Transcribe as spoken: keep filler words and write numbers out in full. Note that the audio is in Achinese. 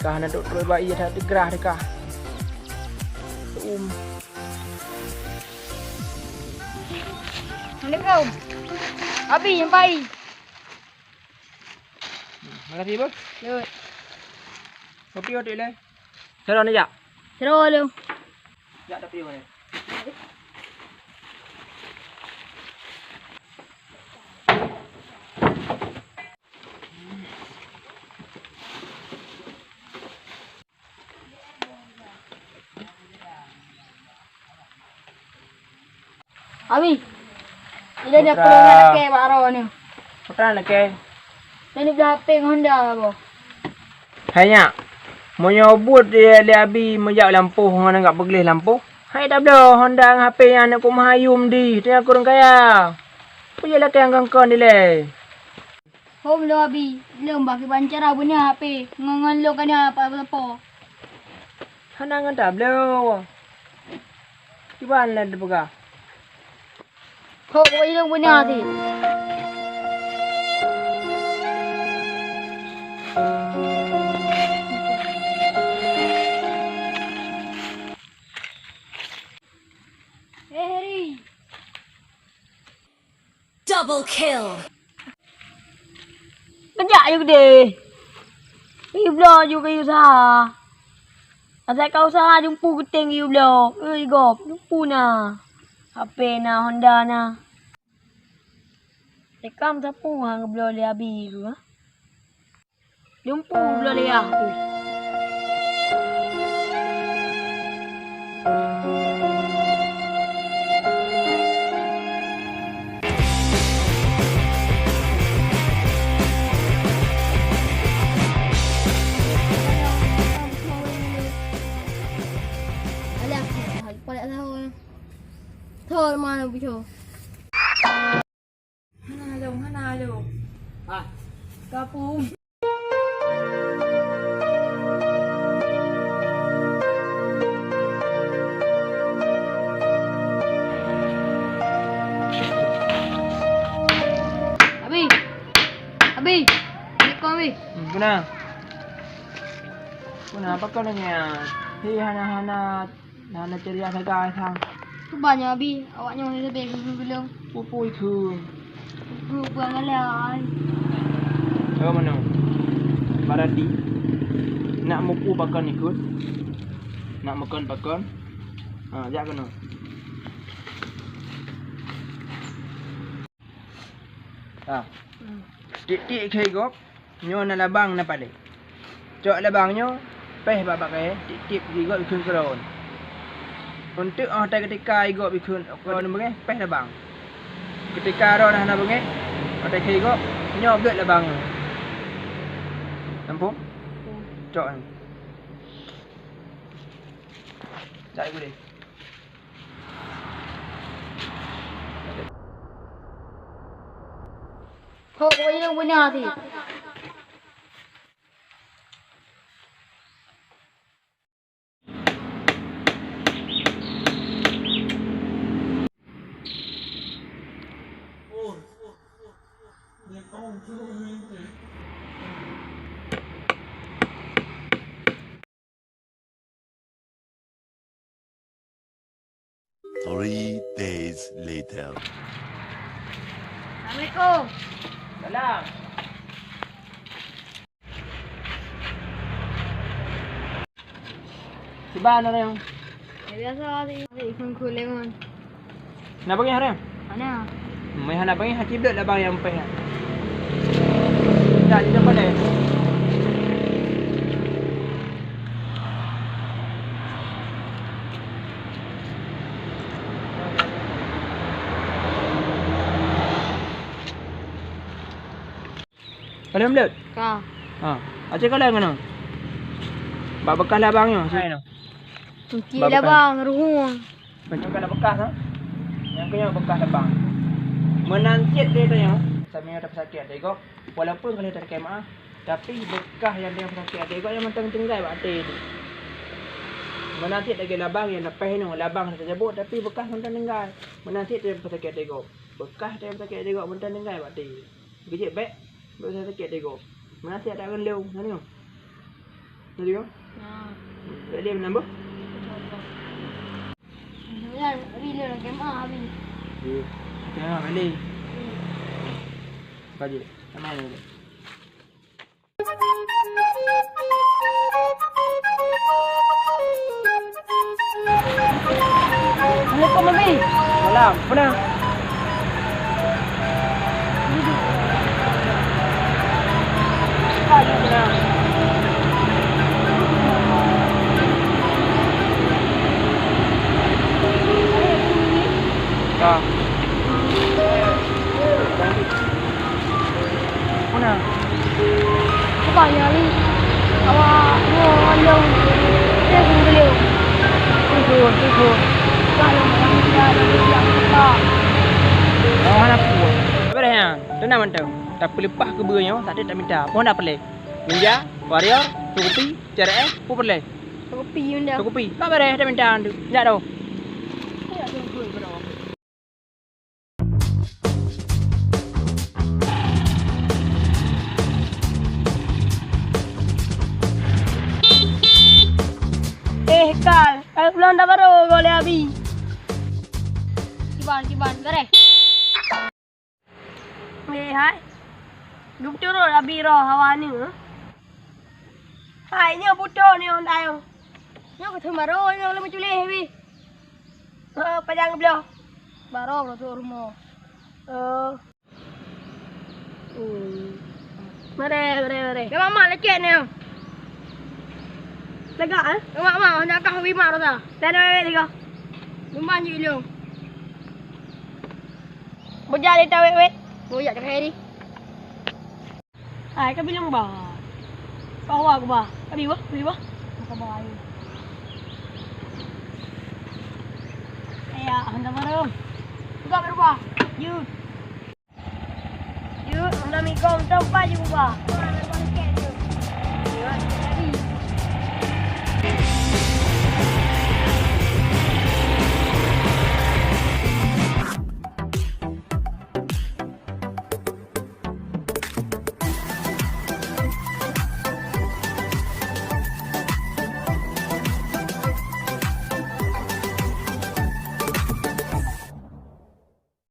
Ka hana trok-trok bak ie that digrah teuka. Um. Assalamualaikum. Abi, nyang pai. Hmm, makasih, Bos. Yuk. Kopi otik le. Seron jak. Seron lu. Jak tapi mana? Abi, ilôn nyoe Putra. Peue lakèe bak droe nyoe? Peue lakèe? Lôn nibloe H P ngon Honda, boh. Hai nyak, meunyoe buet lé, lé Abi meujak lampôh ngon anggap peugleh lampôh, hai tabloe Honda ngon H P nyan aneuk kumaha yum di, teungoh kureueng kaya. Peue jeuet lakèe ngon kon dilèe? Hom lôn Abi, lôn bah kiban cara beuna H P ngon, ngon lôn ka na apa-apa. Hana ngon tabloe. Kiban lôn teupeugah. Hok, ilôn beuna cit. Eh, Heri. Double kill. Keujak ju keudeh. Kayue bloe ju kayue useuha. Asai ka useuha jumpu geuténg kayue bloe. Ui gob, jumpu na. H P na, Honda na. Teuka meusapeue han geubloe lé Abi keuh, ha? Jumpu bloe lé yah. Alah, palek sahur. Thol mana bucu? Hana lôn, hana lôn. Ah. Kapung. Abi. Abi. Assalamualaikum, Abi. Hmm, peue na? Peue na, pakon nyan? Hi, hana, hana. Nah, na ceria sagai sang. Cuba nyoe Abi, awak nyoe sabe gulong. Pupui kheun. Gulong buang galai. Oh, mano? Barati. Nak mupu pakon ikut? Nak makon pakon? Ha, jak keunoe. Ha. Hmm. Tiek-tiek keu gob, nyoe na labang na paleng. Cok labang nyoe, péh bak-bak kayèe, tiep-tiep keu gob ikheun keudroe. Eunteuk óh watèe keutika gob ikheun keudroe beungéh, péh labang. Keutika droe na hana beungéh, watèe keu gob, nyoe bleuet labang nyoe. Nampung? Cok nyoe. Jak gulé. Hok, wayang beuna cit. Three days later. Assalamualaikum. Salam. Kiban, Areng? Ya, biasa, di, di ikun kuleman. Na beungéh, Areng? Hana. Meuhana beungéh, hana cit bleuet labang nyang péh nyan. Dak, jeuet padé. Ka lheueh meulet? Ka. Ha. Aci kalon keunoe. Bak beukah labang nyoe, aci keunoe. Kunci bak beukah labang, ruhueng. Nyang keunoe beukah, ha? Nyang keunoe beukah labang. Meunan cit lé tanyoe, sampoe tapeusakiet até gob. Walaupun ka lheueh tatakée meuáh, tapi beukah nyang tanyoe peusakét até gob nyan mantong tinggai bak até teuh. Meunan cit lagée labang nyang leupéh nyoe, labang ka tajabok, tapi beukah mantong tinggai. Meunan cit tanyoe peusakét até gob. Beukah tanyoe peusakét até gob mantong tinggai bak até. Geujeuet bék, bék usah sakét até gob. Meunan cit adak ngon lôn, na nyoe. Tadi kau? Nah. Balik mana, Bah? Betul, betul. Ya, Abi ni lagi mah, Abi. Iya. Tengah balik. Hmm. Balik. Sama ni. Assalamualaikum, Abi. Salam. Pernah? Pernah. Ah. Mana? Apa ya ni? Awak nyoe nyoe. Dia pun beliau. Tidur, tidur. Kalau malam dia ada yang buka. Awak mana pun. Apa dah ya? Tenang mantap. Tapi lepas ke nyoe, tak ada tak minta. Pun dah pelik. Ninja, Warrior, Sukupi, C R S, pun pelik. Sukupi, Yunda. Sukupi. Tak ada tak minta tu. Tidak tahu. Tidak tahu. Eh, Kal, Kal pulang dah baru kau leh Abi. Kiban, kiban, beres. Eh, hai. Geuturot Abi roh hawa ni. Hai, nyoe buto ni on ayong. Nyoe keu baru nyoe leumo culeh Abi. Oh, pajang bloe. Baru bloe tu rumoh. Oh. Hmm. Mari, mari, mari. Dah lama lecet ni. Lega, eh? Mak, mak, hanya kah wima rasa. Dah ada wewek tiga. Memang je ilung. Bejak dia tawet-wet. Oh, ya, cakap ni. Hai, ka bilong bah. Ka wa ku bah. Ka bi bah, ka bi bah. Ka bah ayo. Ya, hantar baru. Buka baru bah. Yuk. Yuk, hantar mikong tempat je bah. Yuk.